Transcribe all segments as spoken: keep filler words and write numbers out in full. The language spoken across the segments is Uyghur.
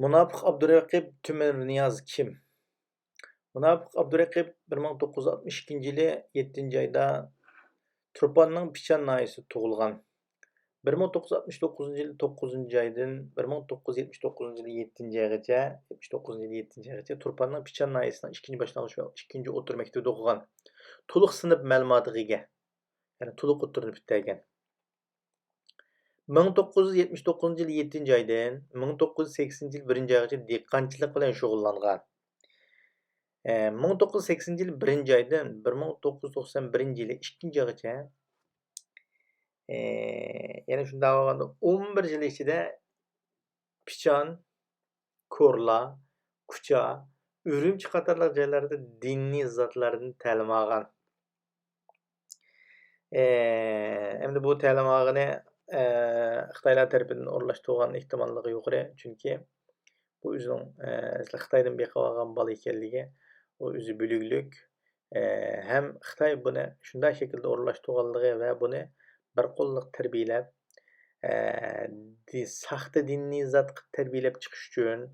مۇناپىق ئابدۇرەقىب تۆمۈرنىياز كىم؟ مۇناپىق ئابدۇرەقىب بىر مىڭ توققۇز يۈز ئاتمىش ئىككىنچى يىلى يەتتىنچى ئايدا تۇرپاننىڭ پىچان ناھىيەسىدە تۇغۇلغان. بىر مىڭ توققۇز يۈز ئاتمىش توققۇزىنچى يىلى توققۇزىنچى ئايدىن بىر مىڭ توققۇز يۈز يەتمىش توققۇزىنچى يىلى يەتتىنچى ئايغىچە، يەتمىش توققۇزىنچى يىلى يەتتىنچى ئايغىچە تۇرپاننىڭ پىچان ناھىيەسىنىڭ ئىككىنچى باشلانغۇچ ۋە ئىككىنچى ئوتتۇرا مەكتىپىدە ئوقۇغان. تولۇق سىنىپ مەلۇماتىغا ئىگە. يەنى تولۇق ئوتتۇرىنى پۈتتۈرگەن. مىڭ توققۇز يۈز يەتمىش توققۇزىنچى يىلى يەتتىنچى ئايدىن مىڭ توققۇز يۈز سەكسىنىنچى يىل بىرىنچى ئايغىچە دېھقانچىلىق بىلەن شۇغۇللانغان. ئە، مىڭ توققۇز يۈز سەكسىنىنچى يىل بىرىنچى ئايدىن بىر مىڭ توققۇز يۈز توقسان بىرىنچى يىلى ئىككىنچى ئايغىچە، ئە، يەنە شۇنداق بولغاندا ئون بىر يىل ئىچىدە پىچان، كورلا، كۇچا، ئۈرۈمچى قاتارلىق جايلاردا دىنىي زاتلاردىن تەلىم ئالغان. ئەمدى بۇ تەلىم ئالغىنى خىتايلار تەرىپىدىن ئورۇنلاشتۇرۇلغان ئېھتىماللىقى يۇقىرى، چۈنكى بۇ ئۆزىنىڭ خىتايدىن بېقىۋالغان بالا ئىكەنلىكى، ئۇ ئۆزى بۆلگۈلۈك ھەم خىتاي بۇنى شۇنداق شەكىلدە ئورۇنلاشتۇرغانلىقى ۋە بۇنى بىر قوللۇق تەربىيەلەپ، ساختا دىنىي زاتقا تەربىيەلەپ چىقىش ئۈچۈن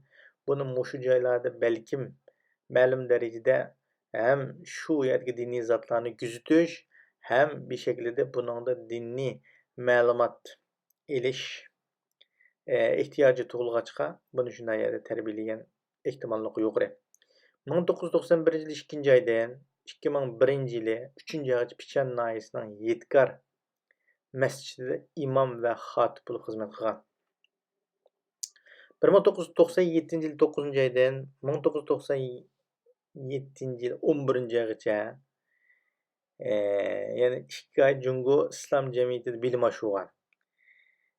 بۇنى مۇشۇ جايلاردا بەلكىم مەلۇم دەرىجىدە ھەم شۇ يەردىكى دىنىي زاتلارنى كۆزىتىش ھەم بىر شەكىلدە بۇنىڭدا دىنىي مەلۇمات ئېلىش ئېھتىياجى تۇغۇلغاچقا، بۇنى شۇنداق يەردە تەربىيەلىگەن ئېھتىماللىقى يۇقىرى. مىڭ توققۇز يۈز توقسان بىرىنچى يىلى ئىككىنچى ئايدىن ئىككى مىڭ بىرىنچى يىلى ئۈچىنچى ئايغىچە پىچان ناھىيەسىنىڭ يېتكار مەسچىتىدە ئىمام ۋە خاتىپ بولۇپ خىزمەت قىلغان. بىر مىڭ توققۇز يۈز توقسان يەتتىنچى يىل توققۇزىنچى ئايدىن مىڭ توققۇز يۈز توقسان يەتتىنچى يىل ئون بىرىنچى ئايغىچە، ئە، يەنى ئىككى ئاي جۇڭگو ئىسلام جەمئىيىتىدە بىلىم ئاشۇرغان.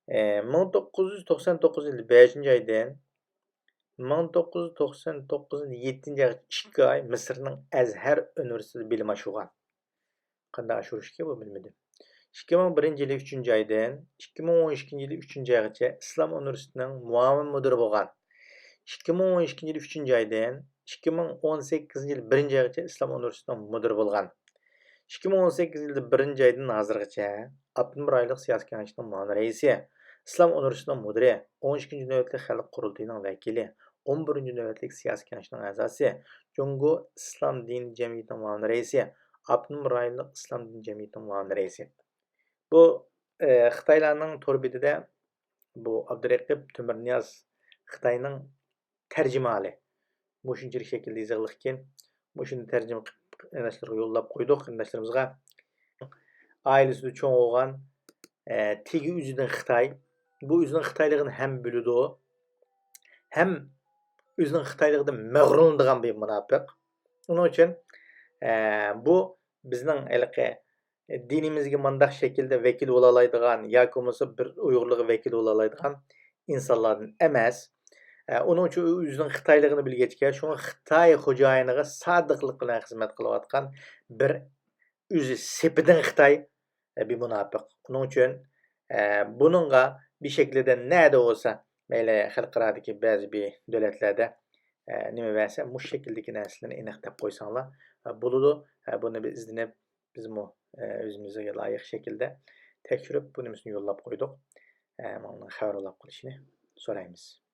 ئە، مىڭ توققۇز يۈز توقسان توققۇزىنچى يىل بەشىنچى ئايدىن مىڭ توققۇز يۈز توقسان توققۇزىنچى يىل يەتتىنچى ئايغىچە ئىككى ئاي مىسىرنىڭ ئەزھەر ئۇنىۋېرسىتېتىدا بىلىم ئاشۇرغان. قانداق ئاشۇرۇشكى بۇ بىلمىدىم. ئىككى مىڭ بىرىنچى يىلى ئۈچىنچى ئايدىن ئىككى مىڭ ئون ئىككىنچى يىلى ئۈچىنچى ئايغىچە ئىسلام ئۇنىۋېرسىتېتىنىڭ مۇئاۋىن مۇدىرى بولغان. ئىككى مىڭ ئون ئىككىنچى يىلى ئۈچىنچى ئايدىن ئىككى مىڭ ئون سەككىزىنچى يىلى بىرىنچى ئايغىچە ئىسلام ئۇنىۋېرسىتېتىنىڭ مۇدىرى بولغان. ئىككى مىڭ ئون سەككىزىنچى يىلى بىرىنچى ئايدىن ھازىرغىچە ئاپتونوم رايونلۇق سىياسىي كېڭەشنىڭ مۇئاۋىن رەئىسى، ئىسلام ئۇنىۋېرسىتېتىنىڭ مۇدىرى، ئون ئىككىنچى نۆۋەتلىك خەلق قۇرۇلتىيىنىڭ ۋەكىلى، ئون بىرىنچى نۆۋەتلىك سىياسىي كېڭەشنىڭ ئەزاسى، جۇڭگو ئىسلام دىنى جەمئىيىتىنىڭ مۇئاۋىن رەئىسى، ئاپتونوم رايونلۇق ئىسلام دىنى جەمئىيىتىنىڭ مۇئاۋىن رەئىسى. بۇ، ئە، خىتايلارنىڭ تور بېتىدە بۇ ئابدۇرەقىب تۆمۈرنىياز خىتاينىڭ تەرجىمىھالى. مۇشۇنچىلىك شەكىلدە يېزىقلىقكەن. مۇشۇنى تەرجىمە قىلىپ قېرىنداشلارغا يوللاپ قويدۇق، قېرىنداشلىرىمىزغا. ئائىلىسىدە چوڭ بولغان، ئە، تېگى ئۆزىدىن خىتاي. بۇ ئۆزىنىڭ خىتايلىقىنى ھەم بىلىدۇ، ھەم ئۆزىنىڭ خىتايلىقىدىن مەغرۇرلىنىدىغان بىر مۇناپىق. ئۇنىڭ ئۈچۈن، ئە، بۇ بىزنىڭ ھېلىقى دىنىمىزگە مانداق شەكىلدە ۋەكىل بولالايدىغان ياكى بولمىسا بىر ئۇيغۇرلارغا ۋەكىل بولالايدىغان ئىنسانلاردىن ئەمەس. ئە، ئۇنىڭ ئۈچۈن ئۆزىنىڭ خىتايلىقىنى بىلگەچكە، شۇڭا خىتاي خوجايىنىغا سادىقلىق بىلەن خىزمەت قىلىۋاتقان بىر ئۆزى سېپىدىن خىتاي، ئە، بىر مۇناپىق. ئۇنىڭ ئۈچۈن، ئە، بۇنىڭغا بىر شەكىلدە نەدە بولسا، مەيلى خەلقئارادىكى بەزى بىر دۆلەتلەردە، ئە، نېمە بەرسە، مۇشۇ شەكىلدىكى نەرسىلەرنى ئېنىق دەپ قويساڭلار، ئە، بولىدۇ. ئە، بۇنى بىر ئىزدىنىپ، بىزمۇ، ئە، ئۆزىمىزگە لايىق شەكىلدە تەكشۈرۈپ، بۇ نېمىسىنى يوللاپ قويدۇق. ئە، ماڭا خەۋەر يوللاپ قويۇشىنى سورايمىز.